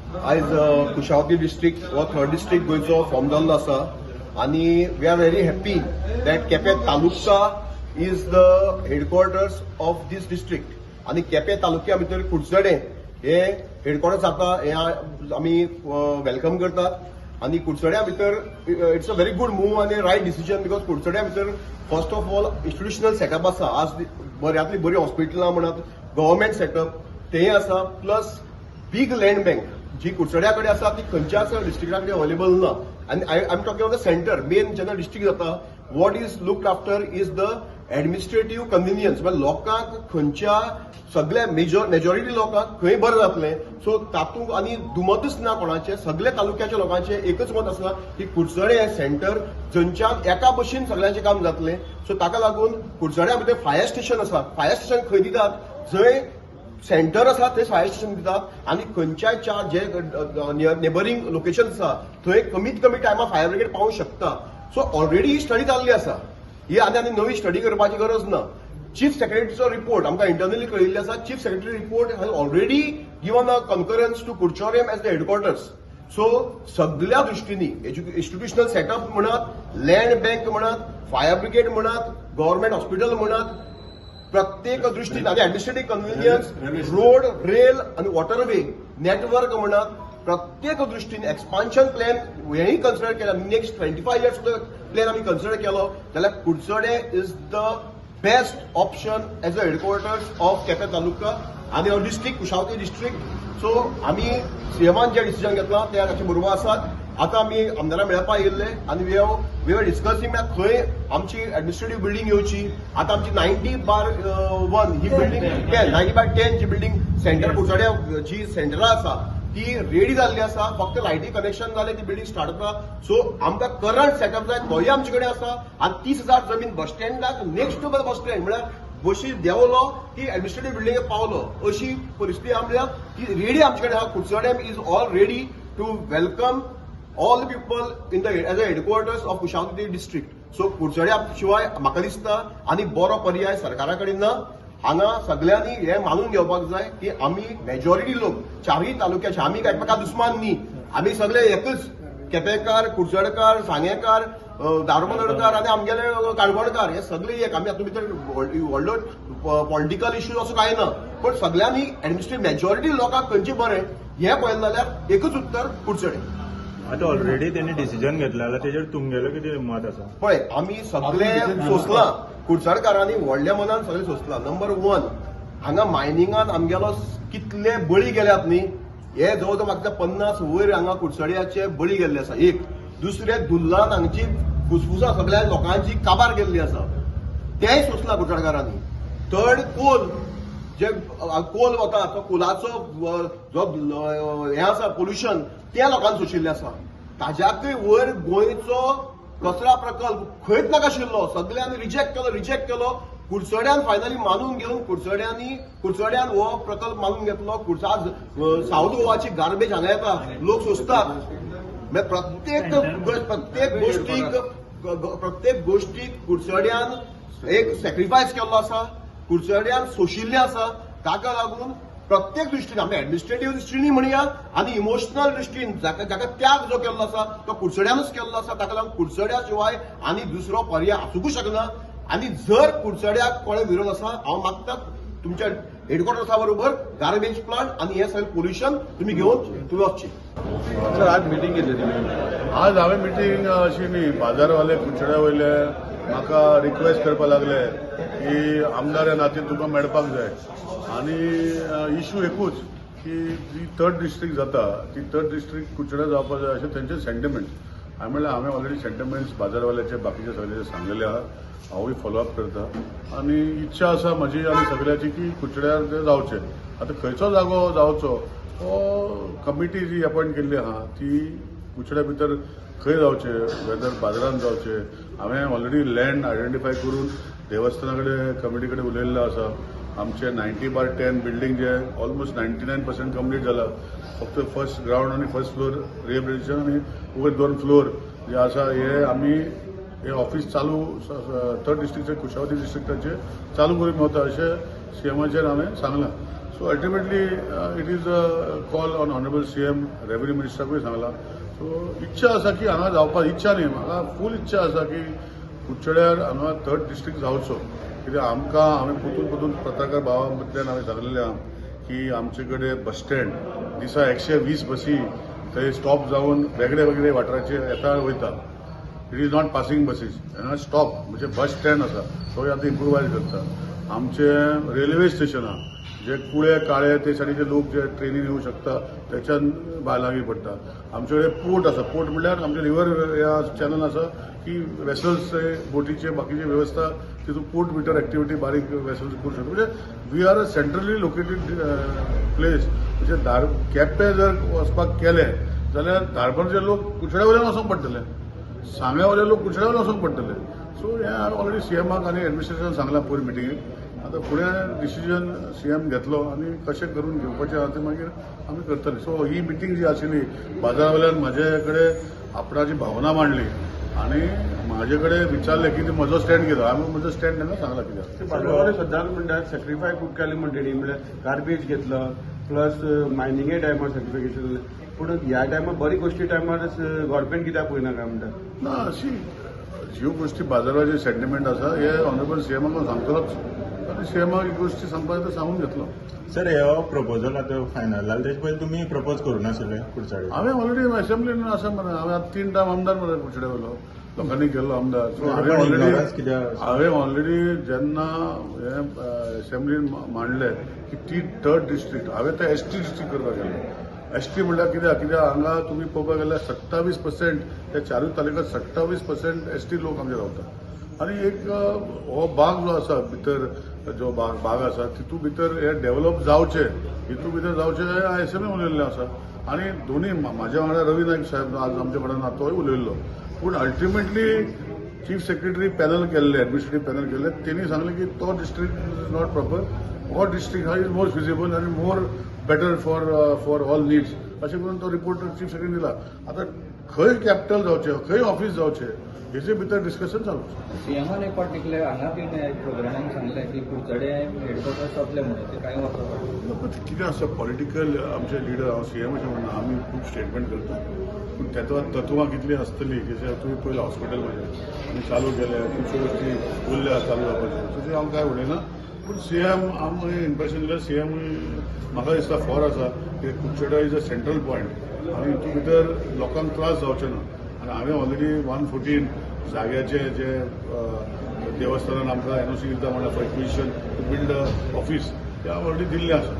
आयज कुशावती डिस्ट्रिक्ट हो third district गोंयचो फॉर्म जाल्लो आसा आनी we are very happy that Quepem taluka is the headquarters of this district आनी केपें तालुक्या भितर कुडचडें हे हेडक्वॉर्टर्स जाता हें आमी welcome करतात. आनी कुडचड्या भितर it's a very good move आनी रायट डिसिजन, because कुडचड्या भितर first of all institutional setup आसा. आज बऱ्यांतली बरी हॉस्पिटलां म्हणात, गव्हर्मेंट सेटअप तेय आसा, प्लस बीग लँड बँक जी कुडचड्या कडेन आसा ती खंयच्याच डिस्ट्रिक्टा कडेन अवेलेबल ना. आनी I am talking of the center main. जेन्ना डिस्ट्रिक्ट जाता, what is looked after is the administrative convenience, म्हणजे लोकांक खंयच्या सगल्या मेजॉरिटी लोकांक खंय बरें जातलें. सो तातूंत आनी दुमतच ना कोणाचें. सगल्या तालुक्याच्या लोकांचें एकच मत आसा की कुडचडें हें सेंटर जंयच्यान एका बशीन सगळ्यांचें काम जातलें. सो ताका लागून कुडचड्या भितर फायर स्टेशन आसा. फायर स्टेशन खंय दितात? जंय सेंटर आसा थंय फायर स्टेशन दितात आनी खंयच्याय चार जे नेबरींग लोकेशन आसा थंय कमीत कमी टायमार फायर ब्रिगेड पावूंक शकता. सो ऑलरेडी ही स्टडी जाल्ली आसा. ही आनी आनी नवी स्टडी करपाची गरज ना. चीफ सेक्रेटरीचो रिपोर्ट आमकां इंटरनली कळिल्ले आसा. Chief Secretary report has already given a concurrence to Curchorem as the headquarters. So सगल्या दृश्टींनी, इन्स्टिट्युशनल सेटअप म्हणात, लँड बँक म्हणात, फायर ब्रिगेड म्हणात, गव्हर्मेंट हॉस्पिटल म्हणात, प्रत्येक दृश्टीन आनी ऍडमिनिस्ट्रेटीव्ह कन्व्हिनियन्स, रोड, रेल आनी वॉटरवे नेटवर्क म्हणात, प्रत्येक दृश्टीन एक्सपान्शन प्लॅन हेंय कन्सिडर केला. नेक्स्ट 25 इयर्स प्लॅन आमी कन्सिडर केलो जाल्यार Curchorem is the best option as a headquarters of Quepem taluka आनी डिस्ट्रिक्ट, कुशावती डिस्ट्रिक्ट. सो आमी सीएमान जे डिसिजन घेतला ते ताचे बरोबर आसात. आतां आमी आमदारा मेळपा येयल्ले आनी we are discussing खंय आमची ऍडमिनिस्ट्रेटीव्ह बिल्डींग येवची. आतां आमची 90/1 ही बिल्डींग, 10, 90/10 जी बिल्डींग सेंटर कुडचड्या जी सेंटरा आसा ती रेडी जाल्ली आसा. फक्त लायटी कनेक्शन जालें, ती बिल्डींग स्टार्ट जाता. सो आमकां करंट सेटअप जाय, तोय आमचे कडेन आसा. आनी 30,000 जमीन बस स्टँडाक, नेक्स्ट टू बस स्टँड, म्हळ्यार बशी देंवलो की ऍडमिनिस्ट्रेटीव्ह बिल्डिंगेक पावलो अशी परिस्थिती आमल्या ती रेडी आमचे कडेन आहा. Curchorem is all ready to welcome all people in the as a headquarters of Kushavati district. So कुडचड्या शिवाय म्हाका दिसता आनी बरो पर्याय सरकारा कडेन ना. हांगा सगळ्यांनी हे मानून घेवपाक जाय की आमी मेजॉरिटी लोक चारही तालुक्याचे, आमी काय एकामेका दुस्मान न्ही. आमी सगळे एकच, केपेकार, कुडचडकार, सांगेकार, दारबंदरकार आनी आमगेले काणकोणकार, हे सगळे एक. आमी हातूंत भितर व्हडलो पॉलिटिकल इश्यू असो कांय ना, पण सगळ्यांनी ऍडमिनिस्ट्रेटिव्ह मेजॉरिटी लोकांक खंयचें बरें हें पळयलें जाल्यार एकच उत्तर, कुडचडें. आता ऑलरेडी त्यांनी डिसिजन घेतला जाल्यार तेजेर तुमगेलो कितें मत आसा? पळय, आमी सगळे सोंसलां. कुडचडकारांनी व्हडल्या मनान सगळें सोंसलां. नंबर वन, हांगा मायनिंगान आमगेलो कितले बळी गेल्यात न्ही, हे जवळ जवळ म्हाका 50 वयर हांगा कुडचड्याचे बळी गेल्ले आसा एक. दुसरे, धुल्लान हांगची फुसफुसां सगळ्या लोकांची काबार गेल्ली आसा, तेंय सोंसलां कुडचडकारांनी. थर्ड, कोल जे कोल वता तो कोलाचो जो हें आसा पोल्युशन, तें लोकांनी सोंशिल्लें आसा. ताज्याकय वयर गोंयचो कचरा प्रकल्प खंयच नाकाशिल्लो, सगळ्यांनी रिजेक्ट केलो, रिजेक्ट केलो. कुडचड्यान फायनली मानून घेवन कुडचड्यान हो प्रकल्प मानून घेतलो. आज साऊथ गोवाची गार्बेज हांगा येता, लोक सोंसतात. म्हणजे प्रत्येक गोष्टीक कुडचड्यान एक सॅक्रिफायस केल्लो आसा, कुडचड्यान सोशिल्लें आसा. ताका लागून प्रत्येक दृश्टीन, आमी एडमिनिस्ट्रेटीव दृश्टीन म्हणया आनी इमोशनल दृश्टीन, जाका जाका त्याग जो केल्लो आसा तो कुडचड्यानूच केल्लो आसा. ताका लागून कुडचड्या शिवाय आनी दुसरो पर्याय आसूंकूच शकना. आनी जर कुडचड्याक कोणे विरोध आसा, हांव मागता तुमच्या हेडक्वॉर्टर्सा बरोबर गार्बेज प्लांट आनी हे सगळें पोल्युशन तुमी घेवन तुमी वचचे. सर, आज मिटींग घेतली तुम्ही? आज हांवें मिटींग अशी न्ही, बाजारवाले कुडचड्या वयले म्हाका रिक्वेस्ट करपाक लागले की आमदार ह्या नातीन तुका मेळपाक जाय. आनी इशू एकूच की जी थर्ड डिस्ट्रिक्ट जाता ती थर्ड डिस्ट्रिक्ट कुडचड्या जावपाक जाय अशें तेंचे सेंटिमेंट. हांवें म्हणलें, हांवें ऑलरेडी सेंटिमेंट्स बाजारवाल्याचे, बाकीचे सगळ्याचे सांगलेले आहा. हांवूय फॉलोअप करता आनी इच्छा आसा म्हजी आनी सगळ्याची की कुडचड्यार ते जावचें. आतां खंयचो जागो जावचो हो कमिटी जी अपॉयंट केल्ली आहा ती कुडचड्या भितर खंय जावचें, वेदर बाजारान जावचें. हांवें ऑलरेडी लँड आयडेंटिफाय करून देवस्थाना कडेन, कमिटी कडेन उलयल्लो आसा. आमचे 90/10 बिल्डींग जे ऑलमोस्ट 99% कंप्लीट जाला, फक्त फर्स्ट ग्रावंड आनी फर्स्ट फ्लोर रिहेबिलिटेशन आनी वयर दोन फ्लोर जे आसा, हे आमी हे ऑफिस चालू थर्ड डिस्ट्रिक्टचे, कुशावती डिस्ट्रिक्टाचे चालू करून वता अशें सीएमाचेर हांवें सांगलां. So So ultimately it is a call on honourable CM, revenue मिनिस्टराकूय सांगला. सो इच्छा आसा की हांगा जावपाक, इच्छा न्ही, म्हाका फूल इच्छा आसा की कुडचड्यार हांगा थर्ड डिस्ट्रिक्ट जावचो. कित्याक आमकां आमी परतून परतून पत्रकार भावा मदल्यान हांवें सांगलेलें आहा की आमचे कडेन बस स्टँड, दिसा 120 बसी थंय स्टॉप जावन वेगळे वेगळे वाठाराचेर येता वयता. It is not passing buses हांगा स्टॉप, म्हणजे बस स्टँड आसा, तो आतां इम्प्रुवायज करता. आमचे रेल्वे स्टेशन आहा, जे कुळे काळे ते सायडीचे लोक जे ट्रेनीन येवं शकता, त्याच्यान लागीं पडटा. आमचे कडेन पोर्ट आसा. पोर्ट म्हणल्यार आमचे रिवर ह्या चॅनल आसा की वेसल्स, बोटीचे बाकीची वेवस्था तितून पोर्ट भितर एक्टिविटी बारीक वेसल्स करूं शकता. म्हणजे we are a centrally located place. म्हणजे धार केपें जर वचपाक केलें जाल्यार धारबांदोडचे लोक कुडचड्या वयल्यान वचोंक पडटले, सांग्या वयले लोक कुडचड्या वयल्यान वचोंक पडटले. सो हें हांवें ऑलरेडी सीएमाक आनी एडमिनिस्ट्रेशन सांगलां पयर मिटिंगेक. आतां फुडें डिसिजन सीएम घेतलो आनी कशें करून घेवपाचें आहा तें मागीर आमी करतले. सो ही मिटींग जी आशिल्ली, बाजारा वयल्यान म्हाजे कडेन आपणाची भावना मांडली आनी म्हाजे कडेन विचारलें की म्हजो स्टँड कितें. हांवें म्हजो स्टँड तांकां सांगला कितें. बाजारवाले सद्दां म्हणटात सॅक्रिफाय खूब केलें म्हण तेणी, म्हणल्यार गार्बेज घेतलो, प्लस मायनिंगे टायमार सर्टिफिकेशन. पूण ह्या टायमार बरी गोश्टी टायमार गव्हर्मेंट कित्याक पळयना काय म्हणटा? ना, अशी ह्यो गोष्टी बाजाराचे सेंटिमेंट आसा, हे ऑनरेबल सीएमाक हांव सांगतलोच आनी सीएमाक ही गोष्टी सांगपाक जाय सांगून घेतलो. सर, हो प्रपोजल आतां फायनल जालें, तेजे पयलीं तुमी प्रपोज करूं नाशिल्लें कुडचडे? हांवें ऑलरेडी असेंब्लीन आसा मरे. हांवें आतां तीन टायम आमदार मरे कुडचडे वयलो, लोकांनी केल्लो आमदार. सो हांवें पण ऑलरेडी ignorance कित्याक? हांवें ऑलरेडी जेन्ना हें असेंब्लीन मांडलें की ती थर्ड डिस्ट्रिक्ट, हांवें तें एसटी डिस्ट्रिक्ट करपाक गेलें. एसटी म्हणल्यार कित्याक? कित्याक हांगा तुमी पळोवपाक गेल्यार 27%, त्या चारूय तालुक्यात 27% एसटी लोक आमचे रावतात. आनी एक हो भाग जो आसा, भितर जो भाग भाग आसा, तितूंत भितर हे डेव्हलप जावचे, हितूंत भितर जावचें हें एसएमए उलयल्लें आसा. आनी दोनी म्हाज्या वांगडा रवी नायक साहेब आज आमच्या कडेन ना, तोय उलयल्लो. पूण अल्टिमेटली चीफ सेक्रेटरी पॅनल केल्ले, एडमिनिस्ट्रेटीव पॅनल केल्ले, तेणी सांगलें की तो डिस्ट्रिक्ट is not proper, हो डिस्ट्रिक्ट हा is more feasible आनी more better for all needs, अशें करून तो रिपोर्ट चीफ सेक्रेटरी दिला. आतां खंय कॅपिटल जावचें, खंय ऑफिस जावचें, हेजे भितर डिस्कशन चालू आसा. सीएमान एक फावट निकले हांगा बीन प्रोग्रामाक सांगलें की कुडचडे हेडक्वॉर्टर सोंपलें म्हणून, ते कांय वर्सां फाटीं. ना, पण कितें आसा, पॉलिटिकल आमचे लिडर, हांव सीएम अशें म्हणना, आमी खूब स्टेटमेंट करता, पूण तेतूंत तत्वां कितलीं आसतलीं की तुवें पयलें हॉस्पिटल म्हजें आमी चालू केलें, खुबश्यो गोश्टी उरल्या चालू जावपाच्यो, तशें हांव कांय उलयना. पूण सीएम आमी इम्प्रेशन दिलें, सीएम म्हाका दिसता फॉर आसा की कुडचडे is a central point आनी हितून भितर लोकांक त्रास जावचे ना. आनी हांवें ऑलरेडी 114 जाग्याचे जे देवस्थानान आमकां एनओसी दिता म्हणल्यार for acquisition to build a office, ते हांवें ऑलरेडी दिल्लें आसा.